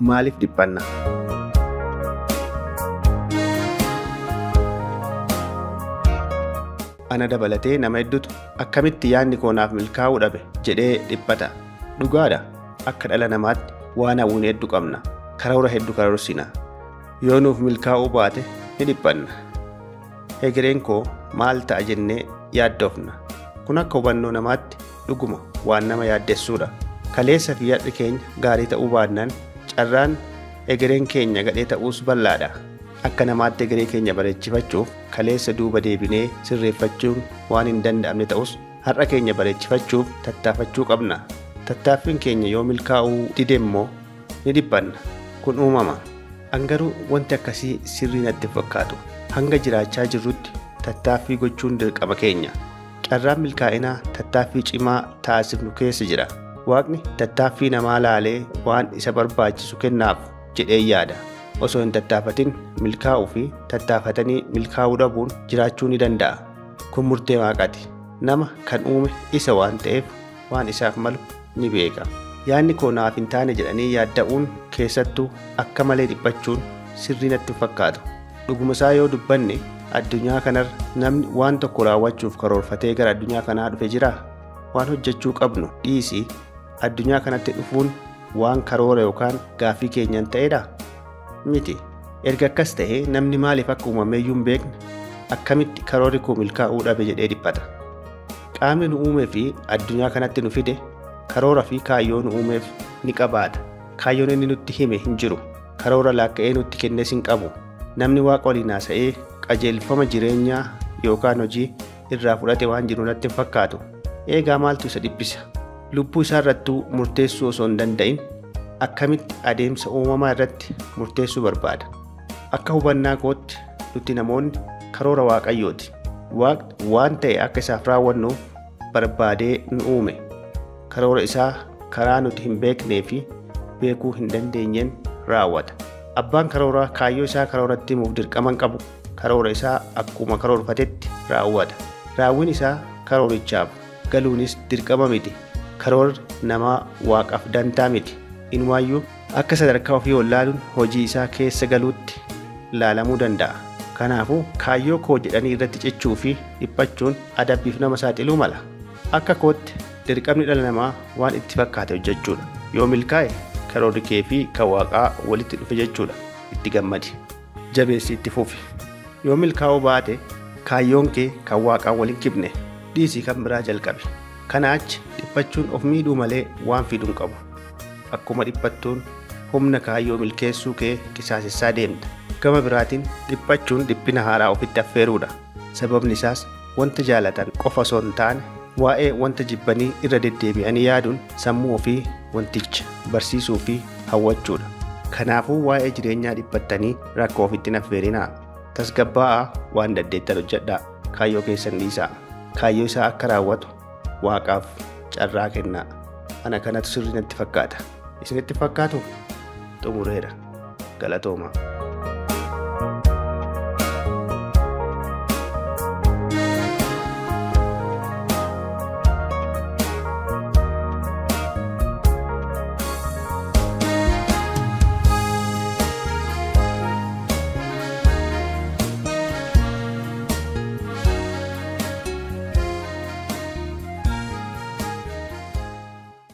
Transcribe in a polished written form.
Maaliif dhiphanna? Ana dabalatee nama hedduutu akkamitti yaadni koo naaf milkaa'uu dhabe jedhee dhiphata. Dhugaadha, akka dhala namaatti waan hawwinu hedduu qabna. Karoora hedduu karoorsina. Yoo nuuf milkaa'uu baate ni dhiphanna. Egereen koo maal ta'a jennee yaaddofna. Kun akka hubannoo namaatti dhuguma waan nama yaaddessuudha. Kaleessa fi yaadni keenya gaarii ta'uu baannaan carraan egereen keenya gadhee ta'uus bal'aadha. Akka namaatti egeree keenya bareechifachuuf kaleessa duuba deebinee sirreeffachuun waan hin danda'amne ta'us har'a keenya bareechifachuuf tattaafachuu qabna. Tattaaffiin keenya yoo milkaa'uu dide immoo ni dhiphanna. Kun uumama. An garuu wanti akkasii sirrii natti hin fakkaatu. Hanga jiraachaa jirrutti tattaaffii gochuun dirqama keenya. Carraan milkaa'inaa tattaaffii cimaa taasifnu keessa jira. Waaqni tattaaffii namaa laalee waan isa barbaachisu kennaaf jedhee yaada. Osoo hin tattaafatin milkaa'uu fi tattaafatanii milkaa'uu dhabuun jiraachuu ni danda'a. Kun murtee waaqaati. Nama kan uume isa waan ta'eef waan isaaf malu ni beeka. Yaadni koo naaf hin taane jedhanii yaadda'uun keessattuu akka malee dhiphachuun sirrii natti hin fakkaatu. Dhuguma isaa yoo dubbanne addunyaa kanarra namni waan tokko raawwachuuf karoorfatee gara addunyaa kanaa dhufe jiraa? Waan hojjechuu qabnu dhiisii addunyaa kanatti dhufuun waan karoora yookaan gaaffii keenyan ta'edhaa? Miti. Erga akkas ta'ee namni maaliif akka uumameeyyuu hin beekne akkamitti karoorri koo milkaa'uu dhabe jedhee dhiphata. Qaamni nu uumee fi addunyaa kanatti nu fide karoora fi kaayyoo nu uumeef ni qabaata. Kaayyoon inni nutti hime hin jiru. Karoora laakka'ee nutti kennes hin qabu. Namni waaqa waliin haasa'ee qajeelfama jireenyaa yookaan hojii irraa fudhate waan jiru natti hin fakkaatu. Eegaa maaltu isa dhiphisa? Lubbuu isaa irrattuu murteessuu osoo hin danda'in akkamitti adeemsa uumamaa irratti murteessuu barbaada? Akka hubannaa kootti nuti namoonni karoora waaqayyooti. Waaqni waan ta'e akka isaaf raawwannuuf barbaadee nu uume. Karoora isaa karaa nuti hin beeknee fi beekuu hin dandeenyeen raawwata. Abbaan karooraa kaayyoo isaa karooratti himuuf dirqama hin qabu. Karoora isaa akkuma karoorfatetti raawwata. Raawwiin isaa karoorichaaf galuunis dirqama miti. Karoorri namaa waaqaaf dantaa miti. Inumaayyuu akka sadarkaa ofii wallaaluun hojii isaa keessa galuutti ilaalamuu danda'a. Kanaafuu kaayyoo koo jedhanii irratti cichuu fi dhiphachuun adabbiif nama saaxiluu mala. Akka kootti dirqamni dhala namaa waan itti fakkaate hojjechuudha. Yoo milkaa'e karoorri kee fi kan waaqaa walitti dhufe jechuudha. Itti gammadi. Jabeessi itti fufi. Yoo milkaa'uu baate kaayyoon kee kan waaqaan waliin kibne dhiisii kan biraa jalqabi. Kana achi dhiphachuun of miidhuu malee waan fiduu hin qabu. Akkuma dhiphattuun humna kaayyoo milkeessuu kee qisaasessaa deemta. Gama biraatiin dhiphachuun dhiphina haaraa ofitti affeeruudha. Sababni isaas wanta jaalatan qofa osoo hin taane waa'ee wanta jibbanii irra deddeebi'anii yaaduun sammuu ofii wanticha barsiisuu fi hawwachuudha. Kanaafuu waa'ee jireenyaa dhiphattanii rakkoo ofitti hin affeerinaa. Tasgabbaa'aa waan dandeettan hojjedhaa. Kaayyoo keessan dhiisaa. Kaayyoo isaa akka raawwatu waaqaaf carraa kennaa. Ana kanatu sirrii natti fakkaata. Isinitti fakkaatu? Xumureera. Galatoomaa.